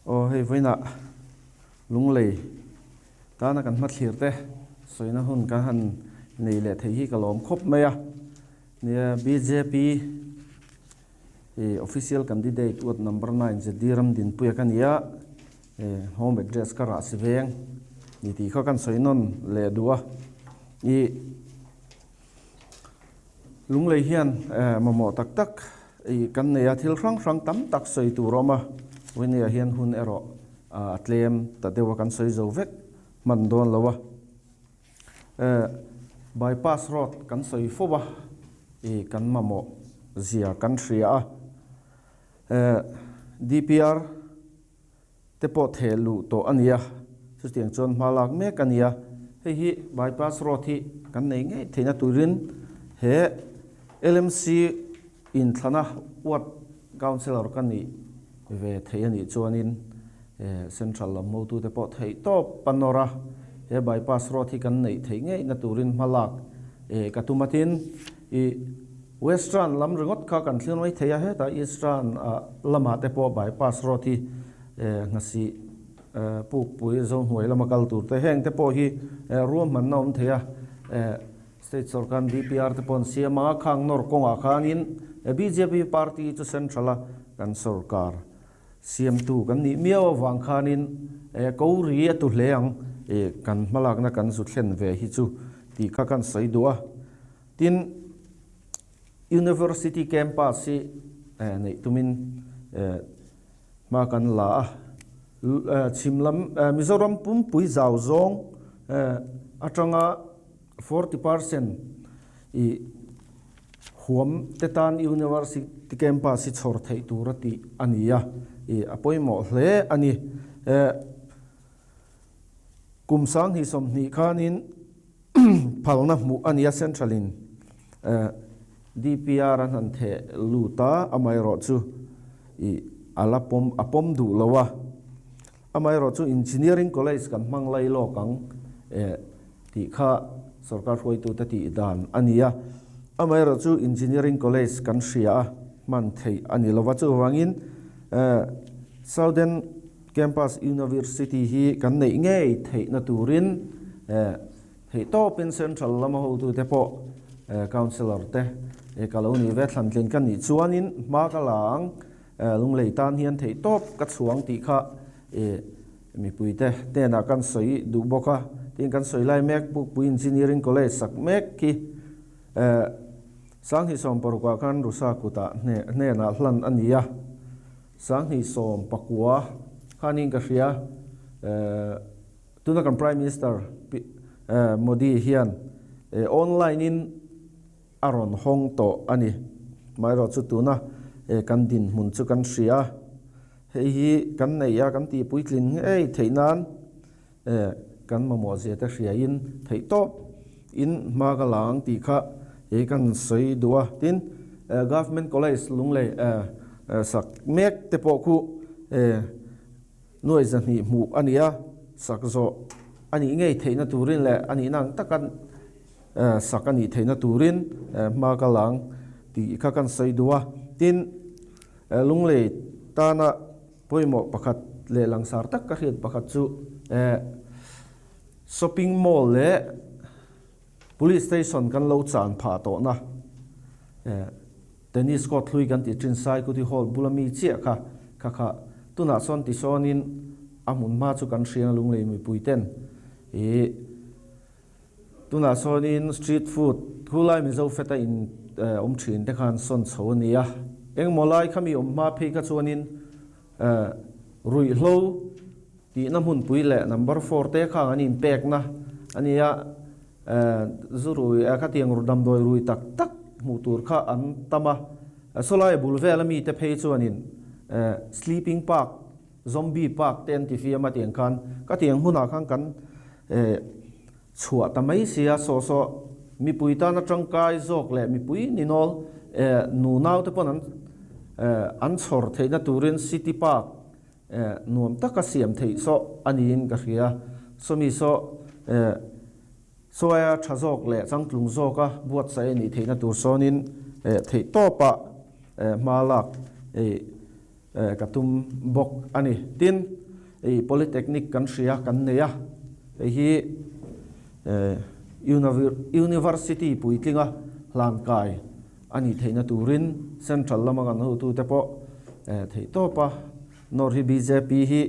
Aw hei vawiinah Lunglei tana kan hmathlir te sawina hun kan han nei leh thei hi ka lawm khawp mai a. Nia bjp official candidate ward number 9 ZD Ramdinpuia ka ni a, home address ka rah si veng ni tih kha kan sawi nawn leh duh a. Ih Lunglei hian mamawh tak tak kan nei a, thil hrang hrang tam tak sawi tur a awm a, Winnie-a hian hun erawh a tlem ta deuh a, kan sawi zo vek hman dawn lo a. Bypass road kan sawi fo a, kan mamawh zia kan hria a, DPR te pawh theh luh tawh a ni a, chutiang chuan hma lak mek a ni a, hei hi bypass road hi kan nei ngei theihna turin he LMC inthlana ward councillor ka nih ve thei a nih chuanin central lam hotute pawh theih tawp a nawr a, he bypass road hi kan neih theih ngeihna turin hma lak ka tum a tin ih Western lam ringawt kha kan thlir mai thei a, hetah Eastern lamah te pawh bypass road hi Nghasih Pukpui Zohnuai lama kal tur te heng te pawh hi ruahmanna awm thei a, State sawrkar DPR te pawh an siam a, khang nawr kawngah khanin bjp party chu central a kan sawrkar siamtu kan nih miau avang khanin ko ri a tu hle ang kan hmalakna kan zu thlen ve hi chu tih kha kan sawi duh a. Tin, University campus hi neih tumin hma kan la a, chhim lam Mizoram pumpui zau zawng atanga 40% i huam te tan University campus hi chhawr theih tur a tih a ni a, i a pawimawh hle a ni. Kum 2020 khanin Phalna hmuh a nia Central in DPR an han theh lut a, amaherawh chu ih a la pawm a pawm duh lo a, amaherawh chu Engineering College kan hmang lai lawk ang eh tih kha sorkar hruaitute tih dan a ni a, amaherawh chu Engineering College kan hria a hman theih a ni lo va, chuvangin eh Southern Campus University hi kan neih ngei theihna turin theih tawpin Central lama hotute pawh Councillor te ka lo nih ve thlantlin ka nih chuanin hma ka la ang, Lunglei tan hian theih tawp ka chhuang tih kha mipuite hnenah kan sawi duh bawk a, tin kan sawi lai mek Pukpui Engineering College sak mek khi 2016 ah khan Rusa kutah hnenah hlan a ni a. 2019 khanin ka hria tuna kan Prime Minister Modi hian online in a rawn hawng tawh a ni. Amaherawh chu tuna kan dinhmun chu kan hria hei hi kan neih a kan tih puitlin ngei theih nan Kan mamawh zia te hria in theih tawp in hma ka la ang tih kha i kan sawi duh a. Tin, Government College Lunglei sak mek te pawh khu nuai 200 hmuh a ni a, sak zawh a nih ngei theihna turin leh a nihna ang taka sak a nih theihna turin hma ka la ang tih kha kan sawi duh a. Tin, Lunglei tana Pawimawh pakhat leh langsar tak ka hriat pakhat chu shopping mall leh police station kan lo chan phah tawhna tennis court hlui kan tih thin Saikuti hall bula mi chiah kha kha kha tunah sawn tisawnin a hmun hma chu kan hriang Lunglei mipui ten ih Tunah sawnin street food khulai Mizo feta in awm thin te khan sawn chho a ni a, engmaw lai khami awm hma phei kha chuanin ruihhlo tihna hmunpui leh number four te khang an inpekna a ni a, zu rui khatiang damdawi rui tak tak hmuh tur kha an tam a, sawlai bul vela mite phei chuanin sleeping park Zombie park te an ti fiam a tiang khan ka tiang hmunah khan kan chhuah ta mai sia saw saw mipui tana tangkai zawk leh mipui ni nawl nu nau te pawn an an chhawr theihna turin city park nuam taka siam theih saw a niin ka hria sawmi saw sawaia tha zawk leh changtlung zawka buatsaih a nih theihna tur sawnin theihtawpa hma lak. Ka tum bawk a ni. Tin, i Polytechnic kan hria kan nei a, hei hi University puitlinga hlankai a nih theihna turin Central lama kan hotute pawh theihtawp a, nawr hi bjp hi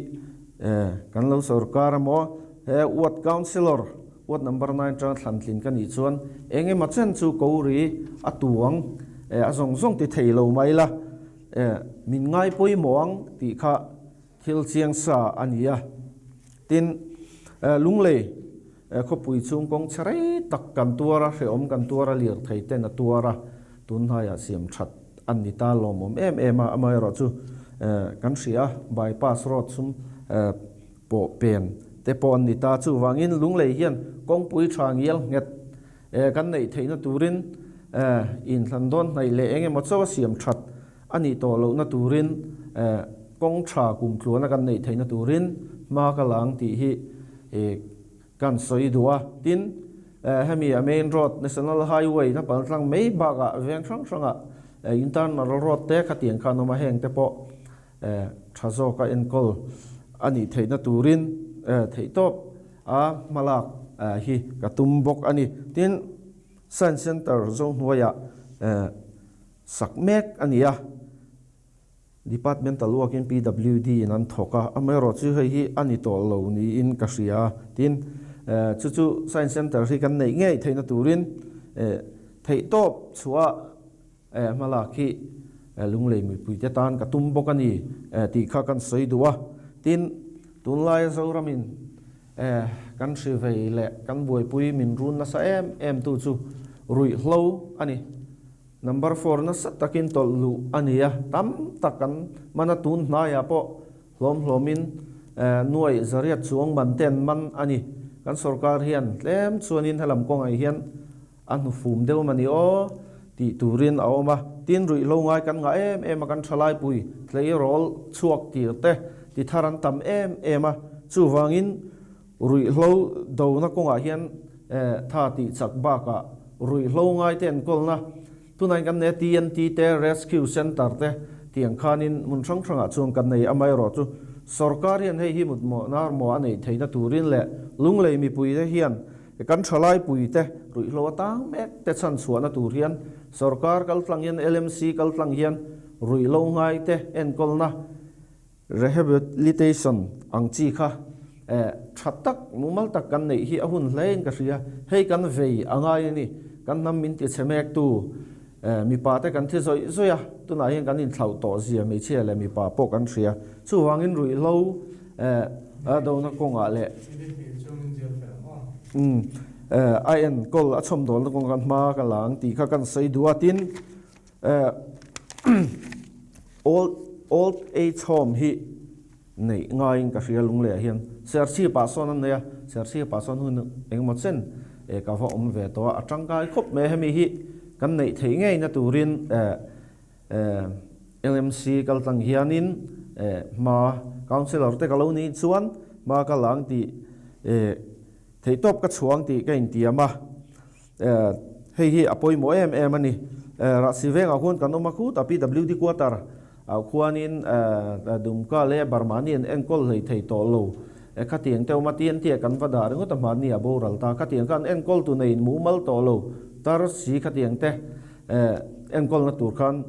kan lo sorkar emaw he Ward Councillor Ward Number 9 atanga thlantlin ka nih chuan eng emaw chen chu ko ri a tuang a zawng zawng ti thei lo mai la. Min ngai pawimawh ang tih kha thil chiang sa a ni a. Tin, Lunglei khawpui chhung kawng chhe rei tak kan tuar a, hrehawm kan tuar a, lirthei ten a tuar a, tun hnaiah siam that a ni ta lawmawm em em a. Amaherawhchu kan hria a, bypass road sum pawh pen te pawh an ni ta. Chuvangin Lunglei hian kawngpui tha ngial nghet Kan neih theihna turin inhlan dawn hnaih leh eng emaw chauh a siam that a nih tawh lohna turin kawng tha kum tluana kan neih theihna turin hma ka la ang tih hi kan sawi duh a. Tin, hemi a main road, National Highway na paltlang mai bakah veng hrang hrangah internal road te khatiang khan awm a, heng te pawh tha zawka enkawl a nih theihna turin theihtawp a hmalak hi ka tum bawk a ni. Tin, Science Centre Zohnuaiah sak mek a ni a, Departmental work-in PWD in an thawk a, amaherawhchu hei hi a ni tawh lo niin ka hria a. Tin, chu chu Science Centre hi kan neih ngei theihna turin theihtawp chhuah Hmalak hi Lunglei mipuite tan ka tum bawk a ni tih kha kan sawi duh a. Tin, tunlaia Zoramin kan hri vei leh kan buaipui min run nasa em em tu chu ruihhlo a ni. Number four nasa takin tawlh luh a ni a, tam tak kan man a, tun hnaiah pawh hlawm hlawmin nuai zariat chuang man te an man a ni. Kan sorkar hian tlem chuanin helam kawngah hian A hnufum deuh mah ni aw tih turin a awm a, tin ruihhlo ngai kan ngah em em a, kan thalaipui tleirawl chhuak tir te ti thar an tam em em a, chuvangin ruihhlo dona kawngah hian tha tih chak bakah ruihhlo ngai te enkawlna tunah kan nei a, TNT te, Rescue Centre te tiang khanin hmun hrang hrangah chuan kan nei amaherawhchu sorkar hian hei hi mutmawhna maw a neih theihna turin leh Lunglei mipuite hian Kan thalaipuite ruihhlo atang mek te chhan chhuahna tur hian sorkar kaltlang hian LMC kaltlang hian ruihhlo ngaite enkawlna rehabilitation ang chi kha tha tak mumal tak kan neih hi a hun hlein ka hria. Hei kan vei a ngai a ni. Kan hnam min ti chhe mektu mipa te kan thi zawih zawih a, tunah hian kan inthlauh tawh zia hmeichhia leh mipa pawh kan hria. Chuvangin ruihhlo A dona kawngah leh a enkawl a chhawmdawlna kawngah khan hma ka la ang tih kha kan sawi duh a, tin old old age home hi neih ngaiin ka hria Lungleiah hian Serchhip ah sawn an nei a, Serchhip ah sawn hun engemaw chen ka va awm ve tawh a, a tangkai khawp mai a, hemi hi kan neih theih ngeina turin LMC kaltlang hianin hma Councillor te ka lo nih chuan hma ka la ang tih theihtawp ka chhuang tih ka intiam a, hei hi a pawimawh em em a ni. Rahsi vengah khuan kan awm a khutah PWD quarter ah khuanin Dumka leh Barmani an enkawl hlei thei tawh lo. Khatiang te awm a TNT ah kan va dah ringawt a hmanni ah boral ta. Khatiang khan enkawl tu nei in mumal tawh lo tar si khatiang te. Enkawlna tur khan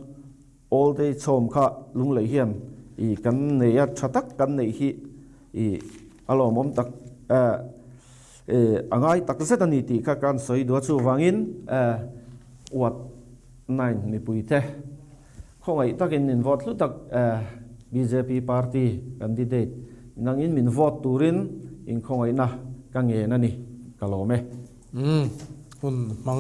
old age home kha Lunglei hian i kan nei a, tha tak kan neih hi i a lawmawm tak a ngai tak zet a ni tih kha kan sawi duh a, chuvangin ward 9 mipuite khawngaih takin min vote hlu tak bjp party candidate nangin min vote turin inkhawngaihna ka ngen a ni, ka lawm e. Umm hun hmang.